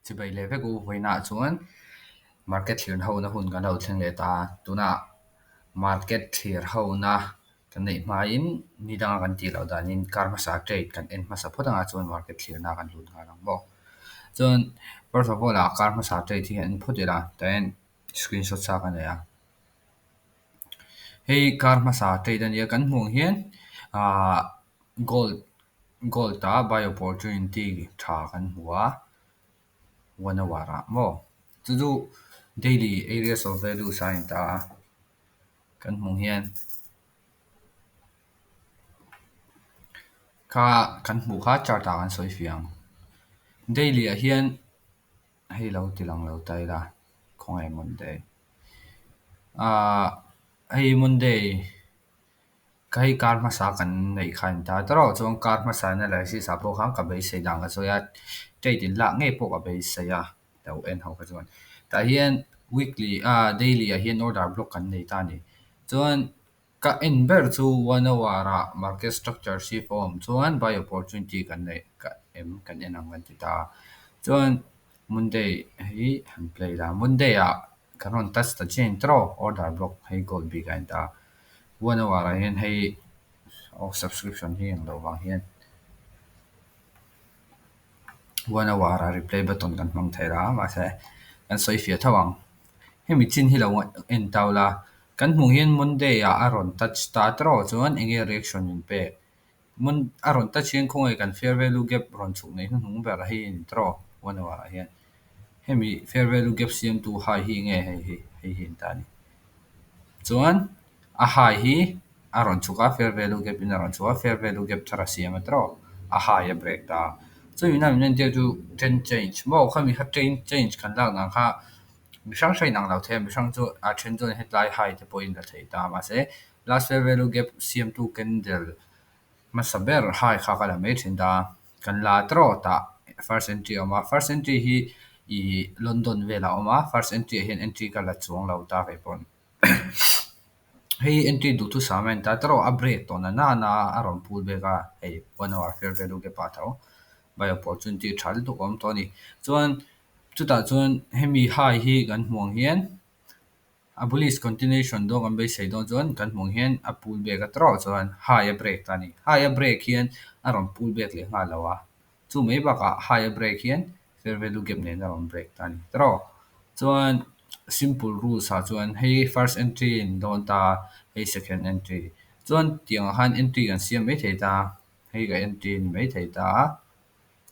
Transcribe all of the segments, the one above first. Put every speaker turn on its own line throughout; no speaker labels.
Chibai leh vek u. Vawiinah chuan market thlir hona hun kan lo thleng leh ta. Tunah market thlir hona kan neih hmain ni danga kan tih loh danin kar hmasa trade kan en hmasa phawt anga chuan market thlirna kan lut nghal ang maw. Chuan first of all ah kar hmasa trade hi en phawt ila, tihian screenshot sa ka nei a. Hei kar hmasa trade ania, kan hmuh ang hian ahh gold ah buy opportunity tha kan hmu a, 1 hour ah maw. Chu chu daily areas of values a in ta a, kan hmuh hian kha kan hmuh kha chart ah kan sawi fiah ang. Daily ah hian hei lo ti lang lo ta ila, khawnge Monday. Ahh hei Monday ka hei kar hmasa kan neih kha in ta tawrh chuan kar hmasa analysis ah pawh khan ka beisei dan ka sawi a, trade in lak ngei pawh ka beisei a, lo en ho kha chuan. Tah hian weekly ah daily ah hian order block kan nei ta a ni. Chuan ka en ber chu 1 hour ah market structure shift a awm chuan buy opportunity kan neih ka em kan en ang kan ti ta. Chuan Monday hi han play la, Monday ah kan rawn touch ta chen tawrh order block hei gold bik a in ta. 1 hour ah hian hei oh subscription hi eng lo vang hian 1 hour ah replay button kan hmang thei la, mahse kan sawi fiah tho ang. Hemi chin hi lo en tau la, kan hmuh hian Monday ah a rawn touch ta tawrh chuan enge reaction min pek. A rawn touch hian khawnge kan fair value gap rawn chhuk nei hnuhnung ber hei a ni tawrh 1 hour ah hian. Hemi fair value gap siamtu high hi nge hei hi, hei hi an ta a ni. Chuan a high hi a rawn chhuk a, fair value gap in a rawn chhuk a, fair value gap thar a siam a tawrh, a high a break ta. Chumi na min entir chu trend change maw, khami kha trend change kan lak dan kha mi hrang hrang in ang lo thei a, mi hrang chu a then chuan hetlai high te pawhin la thei ta, mahse last fair value gap siamtu candle hmasa ber high kha ka la mai thin ta. Kan la tawrh tah first entry a awm a, first entry hi ih London velah a awm a, first entry ah hian entry ka la chuang lo ta kei pawn. Hei entry duhthusam a in ta tawrh, a break tawh na nana a rawn pull back a, hei 1 hour fair value gap ah tho buy opportunity tha lutuk a awm tawh a ni. Chuan chutah chuan hemi high hi kan hmuh ang hian a bullish continuation dawn kan beisei dawn chuan kan hmuh ang hian a pull back a tawrh chuan high a break ta a ni. High a break hian a rawn pull back leh nghal lo a, chu mai bakah high a break hian fair value gap nen a rawn break ta a ni tawrh. Chuan simple rules ah chuan hei first entry in dawn ta, hei second entry. Chuan tiang ah khan entry kan siam mai thei ta, hei ka entry ni mai thei ta a,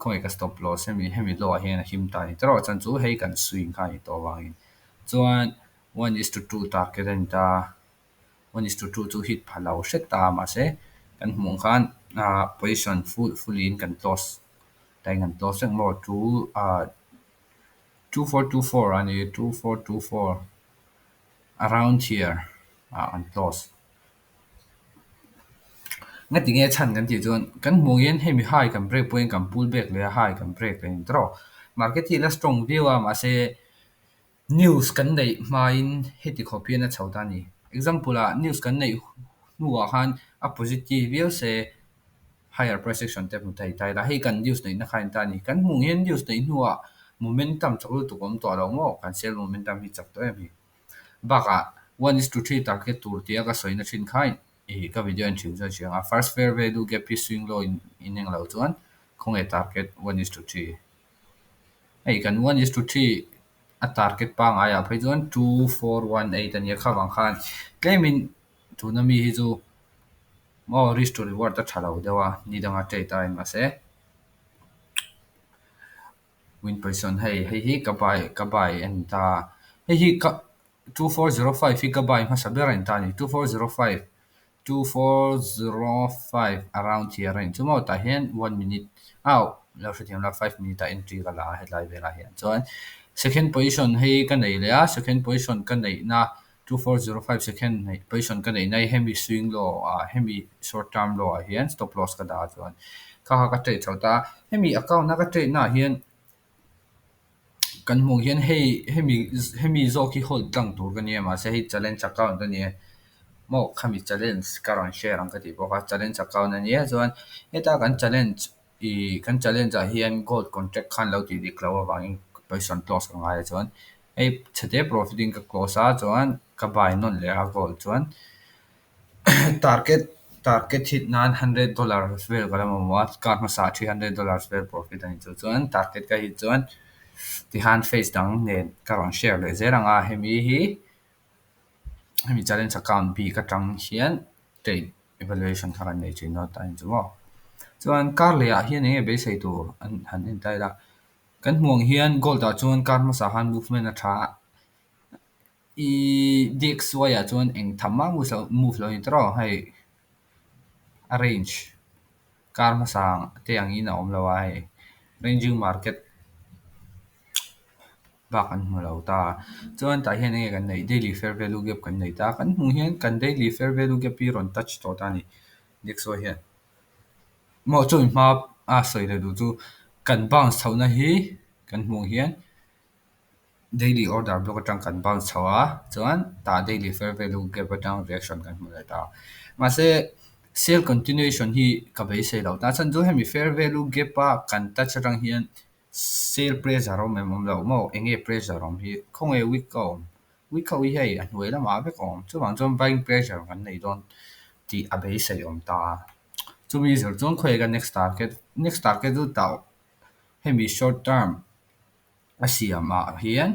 khawnge ka stop loss hemi low ah hian a him ta a ni tawrh, chuan chu hei kan swing kha a ni tawh avangin. Chuan 1:2 target a ni ta, 1:2 chu hit pha lo hret ta, mahse kan hmuh ang khan ahh position full in kan close tain kan close vek maw two ah 2424 a ni, 2424 around here ah kan close. Ngati nge chhan kan tih chuan kan hmuh ang hian hemi high kan break pawhin kan pull back leh a, high kan break leh a ni tawrh. Market hi la strong viau a, mahse news kan neih hmain heti khawp hian a chho ta a ni. Example ah news kan neih hnuah khan a positive viau se higher price action te hmu thei ta ila, hei kan news neihna kha a ni ta a ni. Kan hmuh ang hian news neih hnuah momentum chak lutuk a awm tawh lo maw, kan sell momentum hi chak tawh em hi. Bakah 1:3 target tur tia ka sawina thin kha ih ka video en thin chuan a hria ang a, first fair value gap hi swing low in eng lo chuan khawnge target 1:3. Hei kan 1:3 a target pangngai ah phei chuan 2418 a nia, kha vang khan tlemin tuna mi hi chu maw risk to reward a tha lo deuh a, ni danga trade aiin, mahse win position hei hei hi ka buy a ni ta, hei hi ka 2405 hi ka buy hmasa ber a ni ta a ni, 2405, 2405 around here a ni chu maw, tah hian 1 minute au lo hrethiam la, 5 minute ah entry ka la a hetlai velah hian. Chuan second position hei ka nei leh a, second position ka neihna 2405, second position ka neihna hi hemi swing low ah, hemi short term low ah hian stop loss ka dah a, chuan kha kha ka trade chho ta. Hemi account a ka trade na ah hian kan hmuh hian hei hemi zawk hi hold tlang tur ka nia, mahse hei challenge account a nia maw, khami challenge ka rawn share ang ka tih bawk a, challenge account a nia. Chuan heta kan challenge ih kan challenge ah hian gold contract khan lo tih dik loh avangin. Position close ka ngai a chuan hei chhete profit in ka close a chuan ka buy nawn leh a gold chuan target target hit nan $100 vel ka la mamawh a kar hmasa $300 vel profit a ni chu chuan target ka hit chuan tihan phase dang nen ka rawn share leh zel ang a hemi hi hemi challenge account bik atang hian trade evaluation kha kan nei thin a ta ni chu maw chuan kar leh ah hian eng nge beisei tur an han en ta ila kan hmuh ang hian gold ah chuan kar hmasa khan movement a tha a ihh DXY ah chuan eng tham mah move lo a ni tawrh aw hei a range kar hmasa te angin a awm lo a hei ranging market bak an hmu lo ta chuan tah hian enge kan neih daily fair value gap kan nei ta kan hmuh hian kan daily fair value gap hi rawn touch tawh ta a ni DXY hian maw chumi hma a sawi leh duh chu kan bounce chhohna hi kan hmuh hian daily order block atang kan bounce chho a chuan tah daily fair value gap atang reaction kan hmu leh ta mahse sell continuation hi ka beisei lo ta chhan chu hemi fair value gap a kan touch atang hian sell pressure a awm em awm lo maw eng nge pressure awm hi khawnge wick a awm wick ho hi hei a hnuai lamah vek a awm chuvang chuan buying pressure kan nei dawn tih a beisei awm ta chumi zir chuan khawi ka next target next target chu tah hemi short term a siam ah hian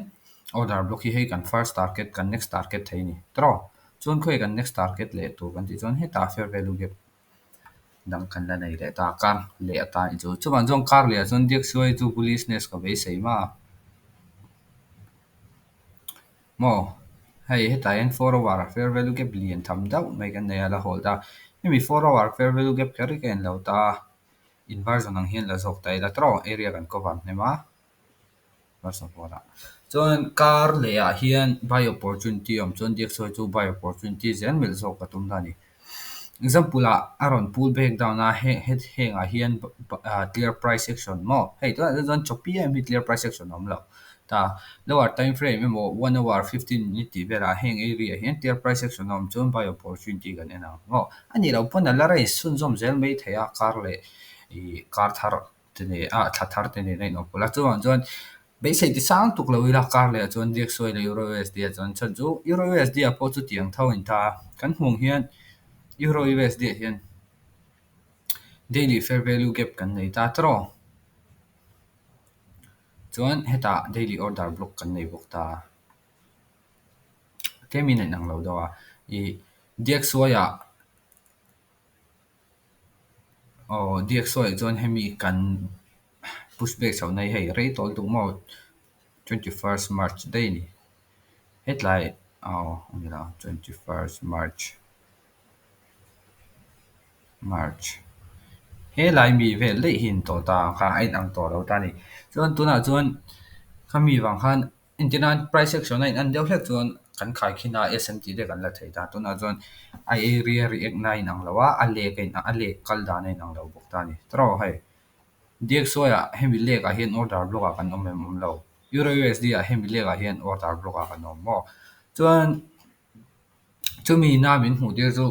order block hi hei kan first target kan next target thei a ni tawrh aw chuan khawi kan next target leh tur kan tih chuan hetah fair value gap dang kan la nei leh ta kar leh atan ni chu chuvang chuan kar leh ah chuan DXY chu bullishness ka beisei ma maw hei hetah hian 4 hour fair value gap lian tham deuh mai kan nei a la hold a hemi 4 hour fair value gap kher hi ka en lo ta inversion ang hian la zawk ta ila tawrh aw area kan cover hnem a first of all ah chuan kar leh ah hian buy opportunity a awm chuan DXY chu buy opportunity zel melh zawk ka tum ta a ni example ah a rawn pull back down a hengah hian clear price action maw hei tunah chuan chopi em hi clear price action a awm lo ta lower time frame emaw 1 hour 15 minute tih velah heng area ah hian clear price action a awm chuan buy opportunity kan en ang maw ani lo pawn a la range chhunzawm zel mai thei a kar leh ih kar thar te nen a thla thar te nen a inawm pawlh a chuvang chuan beisei ti sang tuk lo ila kar leh ah chuan DXY leh Euro USD ah chuan chhan chu Euro USD ah pawh chutiang tho a in ta a kan hmuh ang hian Euro USD ah hian daily fair value gap kan nei ta tawrh aw chuan hetah daily order block kan nei bawk ta tlemin a inang lo deuh a ih DXY ah aw DXY ah chuan hemi kan push back chhoh na hi hei rei tawh lutuk maw 21st March daih a ni hetlai aw a ni lo 21st March March helai mi vel daih hi a in tawh ta kha a inang tawh lo ta a ni chuan tunah chuan khami vang khan entir nan price action a in an deuh hlek chuan kan khai khin a SMT te kan la thei ta tunah chuan a area react na a inang lo a a leg a inang a leg kal dan a inang lo bawk ta a ni tawrh aw hei DXY ah hemi leg ah hian order block ah kan awm em awm lo Euro USD ah hemi leg ah hian order block ah kan awm maw chuan chumi na min hmuh tir chu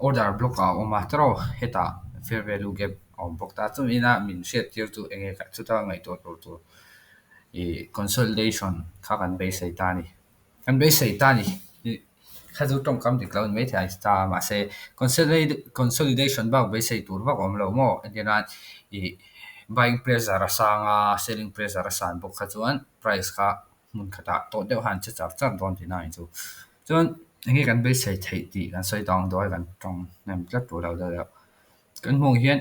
order block ah a awm a tawrh aw hetah fair value gap a awm bawk ta chumi na min hriat tir chu eng nge chuta ngaihtuah tur chu ih consolidation kha kan beisei ta a ni kan beisei ta a ni kha chu tawngkam dik lo a ni maithei a ta mahse consolidation bak beisei tur vak a awm lo maw entir nan ih buying pressure a sang a selling pressure a san bawk kha chuan price kha hmun khatah tawh deuh khan che char char dawn tihna a ni chu chuan eng nge kan beisei theih tih kan sawi tawh ang dawn kan tawng hnem tlat tur lo deuh deuh kan hmuh ang hian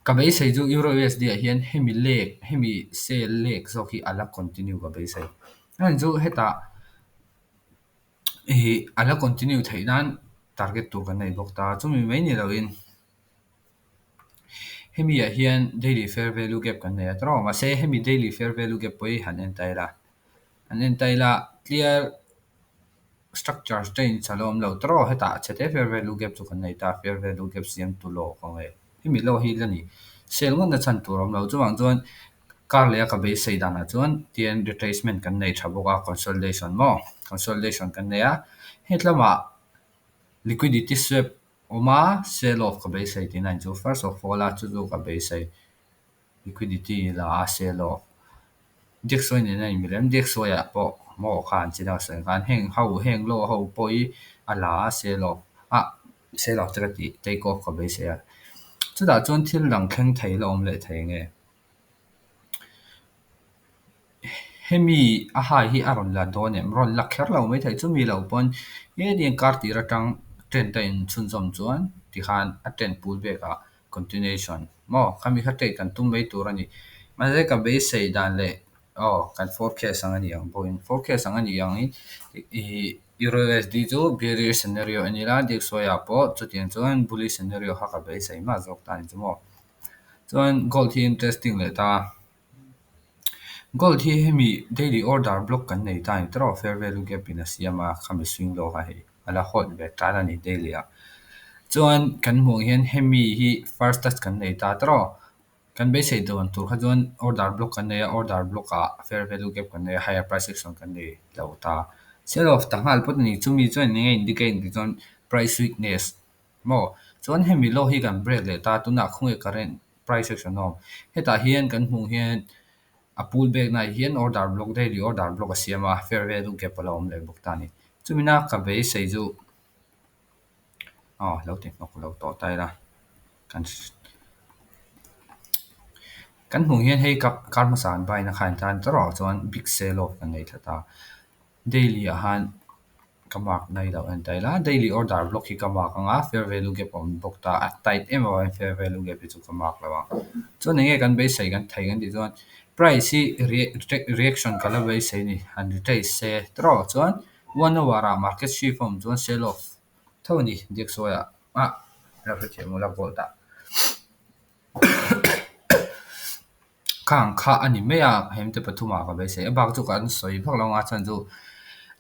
ka beisei chu Euro USD ah hian hemi leg hemi sell leg zawk hi a la continue ka beisei a chu hetah ih a la continue theih nan target tur kan nei bawk ta chumi mai ni loin hemi ah hian daily fair value gap kan nei a tawrh mahse hemi daily fair value gap pawh hi han en ta ila han en ta ila clear structure change a la awm lo tawrh aw hetah chhete fair value gap chu kan nei ta fair value gap siam tu law ka nge hemi law hi la ni sel ngawt na chhan tur a awm lo chuvang chuan kar leh a ka beisei danah chuan tian retracement kan nei tha bawk a consolidation maw consolidation kan nei a hetlamah liquidity sweep awm a sell off ka beisei tihna a ni chu first of all a chu chu ka beisei liquidity la a sell off. DXY nen a inmil em? DXY ah pawh maw kha an chin a sawi khan heng ho heng low ho pawh hi a la a sell off ah sell off te ka tih take off ka beisei a. Chutah chuan thil dang thleng thei la awm leh thei nge? Hemi a high hi a rawn la dawn em? Rawn la kher lo maithei chumi lo pawn hetiang kar tir atang trend a inchhunzawm chuan tikhan a trend pull back ah continuation maw khami kha trade kan tum mai tur a ni. Mahse ka beisei dan leh aw kan forecast ang a ni ang pawhin forecast ang a ni angin ih Euro USD chu bearish scenario a ni la DXY ah pawh chutiang chuan bullish scenario kha ka beisei mah zawk ta a ni chu maw. Chuan gold hi interesting leh ta. Gold hi hemi daily order block kan nei ta a ni tawh fair value gap in a siam a khami swing low kha hei a la hold ve tan a ni daily ah. Chuan kan hmuh ang hian hemi hi first touch kan nei ta tawh kan beisei dawn tur kha chuan order block kan nei a order block ah fair value gap kan nei a higher price action kan nei lo ta. Sell off ta nghal phawt a ni chumi chuan eng nge indicate tih chuan price weakness maw chuan hemi low hi kan break leh ta tunah khawnge current price action a awm. Hetah hian kan hmuh hian a pull back naah hian order block daily order block a siam a fair value gap a lo awm leh bawk ta a ni. Chumina ka beisei chu aw lo ti hnawk lo tawh ta ila kan kan hmuh hian hei kar hmasa an buy na kha in tan tawrh chuan big sell off kan nei thla ta. Daily ah han ka mark na i lo en ta ila daily order block hi ka mark anga fair value gap a awm bawk ta a tight em avangin fair value gap hi chu ka mark lo ang. Chuan eng nge kan beisei kan thei kan tih chuan price hi reaction ka la beisei a ni han retrace se tawrh chuan one hour ah market shift a awm chuan sell off tho a ni DXY ah ah lo hrethiam ula gold ah. Khang kha a ni mai a hemte pathumah ka beisei a bak chu kan sawi vak lo anga chuan chu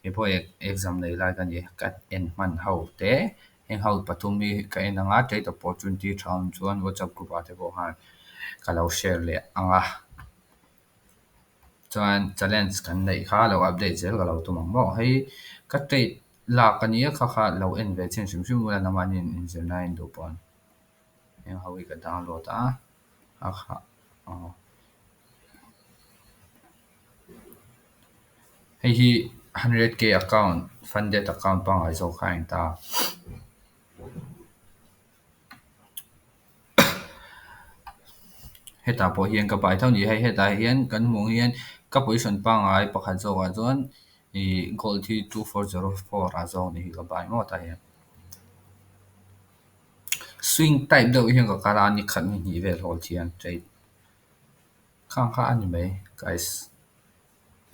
keipawh exam nei lai ka ni ka en hman ho te heng ho pathum hi ka en anga trade opportunity tha awm chuan whatsapp group ah te pawh khan ka lo share leh ang a chuan challenge kan neih kha lo update zel ka lo tum ang maw hei ka trade lak a nia kha kha lo en ve chin hrim hrim ula nangmahni inzir na in duh pawn heng ho hi ka download a. A kha aw hei hi 100k account funded account pangngai zawk kha a eng ta hetah pawh hian ka pai tho a ni hei hetah hian kan hmuh ang hian ka position pangngai pakhat zawkah chuan ih gold hi 2404 ah zawk ni hi ka pai maw tah hian. Swing type deuh hian ka kal a ni khat ni hnih vel hawl thian trade khang kha a ni mai guys.